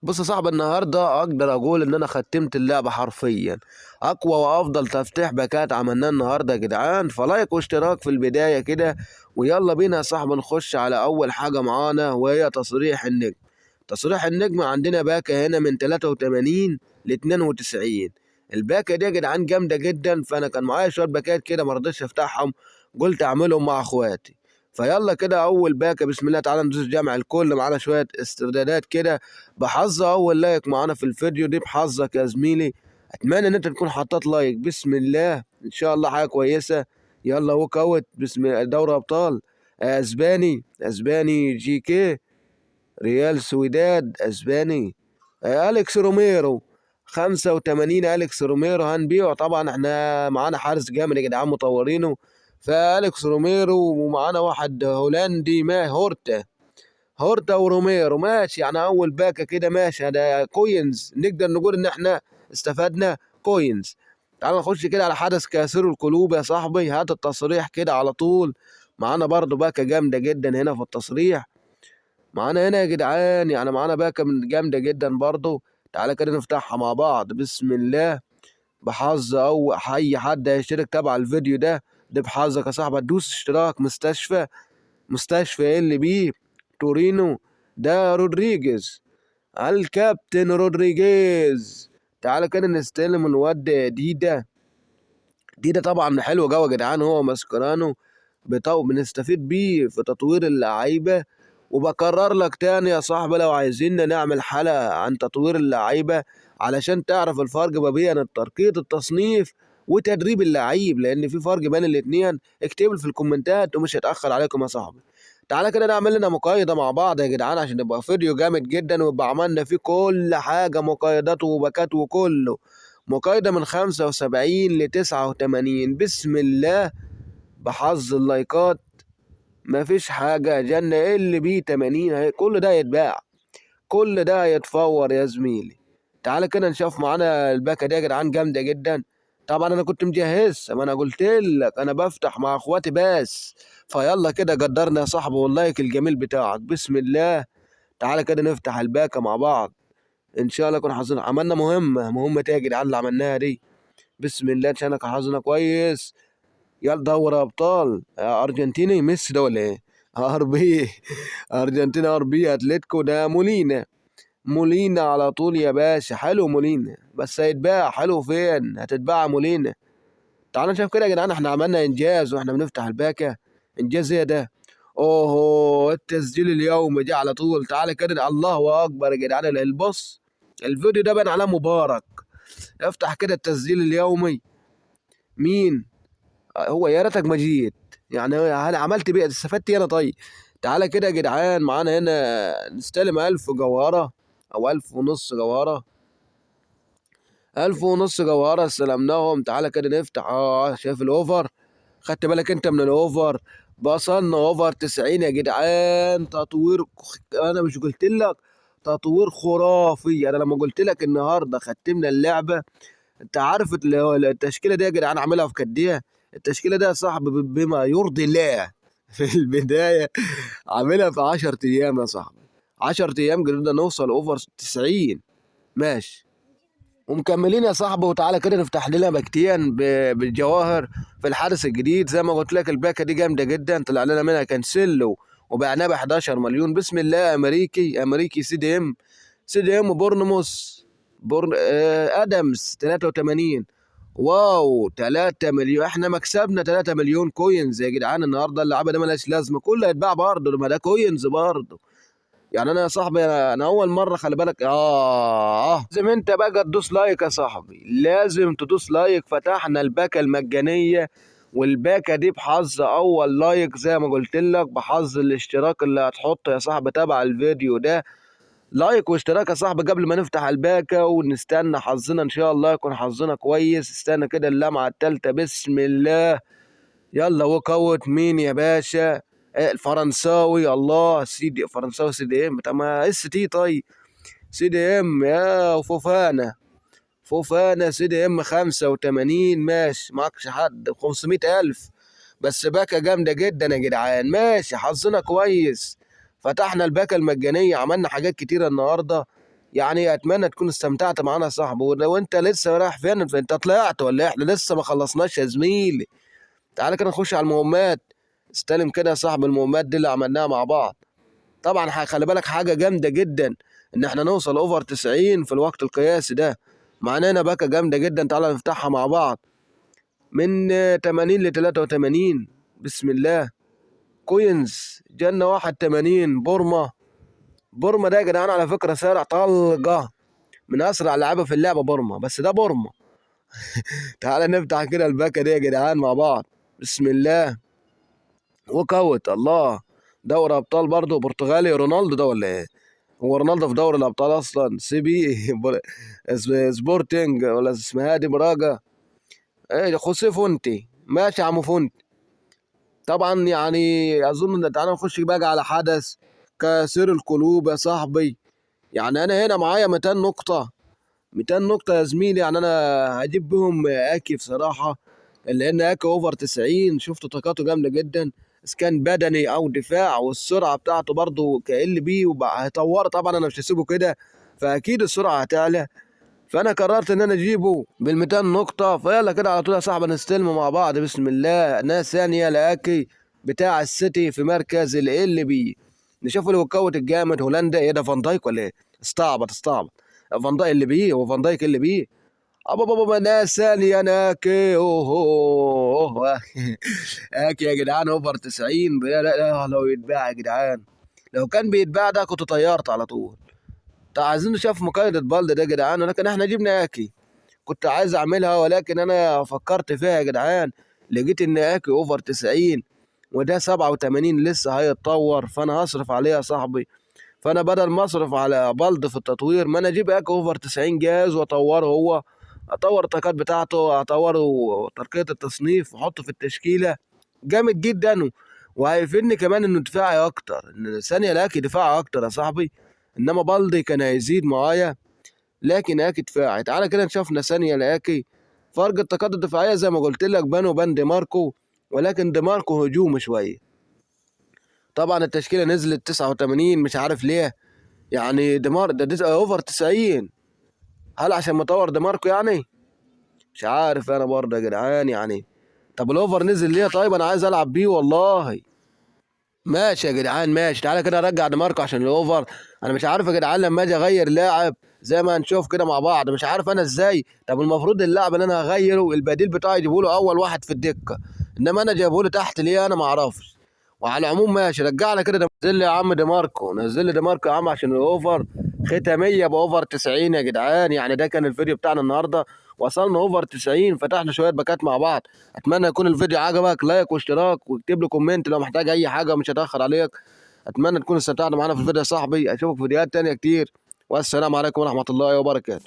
بص يا صاحبي، النهارده اقدر اقول ان انا ختمت اللعبة حرفيا. اقوى وافضل تفتيح باكات عملناه النهارده يا جدعان، ف like واشتراك في البداية كده، ويلا بينا يا صاحبي نخش على اول حاجة معانا وهي تصريح النجم. تصريح النجم عندنا باكه هنا من 83 ل 92. الباكه دي يا جدعان جامدة جدا، فانا كان معايا شوية باكات كده ما رضيتش افتحهم، قلت اعملهم مع اخواتي. فيلا كده اول باكه بسم الله تعالى ندوس جمع الكل، معانا شوية استردادات كده بحظ اول like معانا في الفيديو دي، بحظك يا زميلي. اتمنى ان انت تكون حطيت like. بسم الله ان شاء الله حاجة كويسة. يلا walkout بسم الله. دوري ابطال اسباني، اسباني GK، ريال سويداد اسباني، اليكس روميرو 85. اليكس روميرو هنبيعه طبعا، احنا معانا حارس جامد يا جدعان مطورينه، فاليكس روميرو، ومعانا واحد هولندي ما هورتا، هورتا وروميرو ماشي. يعني اول باكه كده ماشي، ده coins نقدر نقول ان احنا استفدنا coins. تعال نخش كده على حدث كاسر القلوب يا صاحبي، هات التصريح كده على طول. معانا برضو باكه جامدة جدا هنا في التصريح، معانا هنا يا جدعان، يعني معانا باكه من جامدة جدا برضو. تعالى كده نفتحها مع بعض بسم الله. بحظ او اي حد هيشترك تبع الفيديو ده، ده بحظك يا صاحبي، تدوس اشتراك. مستشفى، مستشفى ال بي تورينو، ده رودريجيز، الكابتن رودريجيز. تعالى كده نستلم الواد ديدا. ديدا طبعا حلو جوه يا جدعان، هو ماسكرانو بنستفيد بيه في تطوير اللعيبة. وبكرر لك تاني يا صاحبي، لو عايزين نعمل حلقة عن تطوير اللعيبة علشان تعرف الفرق ما بين الترقيط التصنيف وتدريب اللعيب، لان في فرق بين الاتنين، اكتب في الكومنتات ومش هتأخر عليكم يا صاحبي. تعالى كده نعمل لنا مقايضة مع بعض يا جدعان عشان نبقى فيديو جامد جدا، ويبقى عملنا فيه كل حاجة، مقايضات وباكات وكله. مقايضة من 75 ل 89 بسم الله. بحظ اللايكات مفيش حاجة جنة. ايه اللي بيه 80؟ اهي كل ده هيتباع، كل ده هيتفور يا زميلي. تعالى كده نشوف معانا الباكة دي يا جدعان جامدة جدا. طبعا انا كنت مجهزها، ما انا قلت لك انا بفتح مع اخواتي بس. فيلا كده قدرنا يا صاحبي وال like الجميل بتاعك بسم الله. تعالى كده نفتح الباكة مع بعض ان شاء الله يكون حظنا. عملنا مهمة، مهمة ايه يا جدعان اللي عملناها دي؟ بسم الله ان شاء الله يكون حظنا كويس. يلا دوري ابطال ارجنتيني، ميسي ده ولا ايه؟ RB ارجنتينا RB اتلتيكو، ده مولينا، مولينا على طول يا باشا. حلو مولينا بس هيتباع. حلو فين هتتباع مولينا؟ تعالوا نشوف كده يا جدعان، احنا عملنا انجاز واحنا بنفتح الباكه. انجاز ايه ده؟ اوهو التسجيل اليومي دي على طول. تعالى كده، الله اكبر يا جدعان. البص الفيديو ده بان عليه مبارك. افتح كده التسجيل اليومي. مين هو؟ يا ريتك ما جيت، يعني هل عملت بيه استفدت ايه انا؟ طيب تعالى كده يا جدعان، معانا هنا نستلم 1000 جوهرة او ألف ونص جوهرة، ألف ونص جوهرة استلمناهم. تعالى كده نفتح. شايف ال over؟ خدت بالك انت من ال over؟ بصلنا over 90 يا جدعان. تطوير، انا مش قلت لك تطوير خرافي؟ انا لما قلت لك النهارده ختمنا اللعبة، انت عارف اللي هو التشكيلة دي يا جدعان عاملها في كدية. التشكيلة دي يا صاحبي بما يرضي الله في البداية عاملها في 10 ايام يا صاحبي، 10 ايام قدرنا نوصل over 90. ماشي ومكملين يا صاحبي. وتعالى كده نفتح لنا باكتين بالجواهر في الحارس الجديد. زي ما قلت لك الباكه دي جامدة جدا، طلع لنا منها كانسيلو وبعناه ب 11 مليون بسم الله. امريكي، امريكي سي دي ام، سي دي ام بورنموث، بورن ادمز 83. wow 3 مليون، احنا مكسبنا 3 مليون coins يا جدعان النهارده. اللعبة دي مالهاش لازمه، كله هيتباع برضه، ما ده coins برضه. يعني انا يا صاحبي، انا اول مرة خلي بالك. لازم انت بقى تدوس like يا صاحبي، لازم تدوس like. فتحنا الباكه المجانية، والباكه دي بحظ اول like زي ما قلت لك، بحظ الاشتراك اللي هتحطه يا صاحبي تبع الفيديو ده. like واشتراك يا صاحبي قبل ما نفتح الباكه ونستنى حظنا ان شاء الله يكون حظنا كويس. استنى كده اللمعة التالتة بسم الله. يلا walkout مين يا باشا؟ الفرنساوي، الله سيدي فرنساوي CDM. طب ما ST، طيب CDM يا فوفانا، فوفانا CDM 85. ماشي معكش حد، 500,000 بس. باكة جامدة جدا يا جدعان. ماشي حظنا كويس، فتحنا الباكة المجانية، عملنا حاجات كتيرة النهاردة. يعني اتمنى تكون استمتعت معانا يا صاحبي. ولو انت لسه رايح فين، انت طلعت ولا احنا لسه ما خلصناش يا زميلي؟ تعالى كده نخش على المهمات. استلم كده يا صاحبي المهمات دي اللي عملناها مع بعض. طبعا خلي بالك حاجة جامدة جدا ان احنا نوصل over 90 في الوقت القياسي ده. معانا هنا باكه جامدة جدا، تعالى نفتحها مع بعض. من 80 ل 83، بسم الله. coins جنة 81. بورما، بورما ده يا جدعان على فكرة سارع طلقة، من أسرع لعيبة في اللعبة بورما، بس ده بورما. تعالى نفتح كده الباكة دي يا جدعان مع بعض، بسم الله. walkout، الله، دوري أبطال برضه برتغالي. رونالدو ده ولا إيه؟ هو رونالدو في دوري الأبطال أصلا؟ سي بي سبورتنج ولا اسمها دي براجا؟ إيه خوسيه فونتي، ماشي يا عم فونتي. طبعا يعني اظن ان تعالى نخش بقى على حدث كسر القلوب يا صاحبي. يعني انا هنا معايا 200 نقطة، 200 نقطة يا زميلي. يعني انا هجيب بهم اكي بصراحة، لان اكي over 90، شفت طاقاته جامدة جدا، اذا كان بدني او دفاع، والسرعة بتاعته برضو كال بي، وهيطور. طبعا انا مش هسيبه كده، فاكيد السرعة هتعلى. فانا قررت ان انا اجيبه بال 200 نقطة. فيلا كده على طول يا صاحبي نستلمه مع بعض، بسم الله. ناس ثانية لاكي بتاع السيتي في مركز ال بي. نشوف ال walkout الجامد. هولندا، ايه ده، فان دايك ولا ايه؟ استعبط استعبط. فان دايك اللي بيه، هو فان دايك اللي بيه. ابا بابا، ناس ثانية ناكي. اوه اوه اكي يا جدعان over 90. لا لا، لو يتباع يا جدعان، لو كان بيتباع ده كنت طيرت على طول. طيب عايزين نشوف مقايضة بالد ده يا جدعان، ولكن احنا جبنا اكي. كنت عايز اعملها ولكن انا فكرت فيها يا جدعان، لقيت ان اكي over 90 وده 87 لسه هيتطور، فانا هصرف عليه يا صاحبي. فانا بدل ما اصرف على بلد في التطوير، ما انا اجيب اكي over 90 جاهز واطوره هو، اطور الطاقات بتاعته، اطوره ترقية التصنيف، واحطه في التشكيلة. جامد جدا، وهيفيدني كمان انه دفاعي اكتر، ان ثانية لاكي دفاعي اكتر يا صاحبي. انما بالدي كان هيزيد معايا، لكن اكي دفاعي. تعالى كده نشوف ثانية لاكي. فرق الطاقات الدفاعية زي ما قلت لك بانو وبان دي ماركو، ولكن دي ماركو هجومي شوية. طبعا التشكيلة نزلت 89، مش عارف ليه. يعني دي مار ده over 90، هل عشان مطور دي ماركو يعني؟ مش عارف انا برضه يا جدعان. يعني طب ال over نزل ليه؟ طيب انا عايز العب بيه والله. ماشي يا جدعان ماشي. تعالى كده ارجع دي ماركو عشان ال over. انا مش عارف يا جدعان لما اجي اغير لاعب زي ما هنشوف كده مع بعض، مش عارف انا ازاي. طب المفروض اللاعب اللي انا هغيره البديل بتاعي يجيبه له اول واحد في الدكة، انما انا جايبه له تحت ليه؟ انا ما اعرفش. وعلى العموم ماشي، رجعنا كده. نزل لي يا عم دي ماركو، نزل لي دي ماركو يا عم عشان ال over. ختامية ب over 90 يا جدعان. يعني ده كان الفيديو بتاعنا النهارده، وصلنا over 90، فتحنا شوية باكات مع بعض. اتمنى يكون الفيديو عجبك، like واشتراك، واكتب لي comment لو محتاج اي حاجة، مش هتاخر عليك. اتمنى تكون استمتعت معانا في الفيديو يا صاحبي. اشوفك في فيديوهات تانية كتير، والسلام عليكم ورحمة الله وبركاته.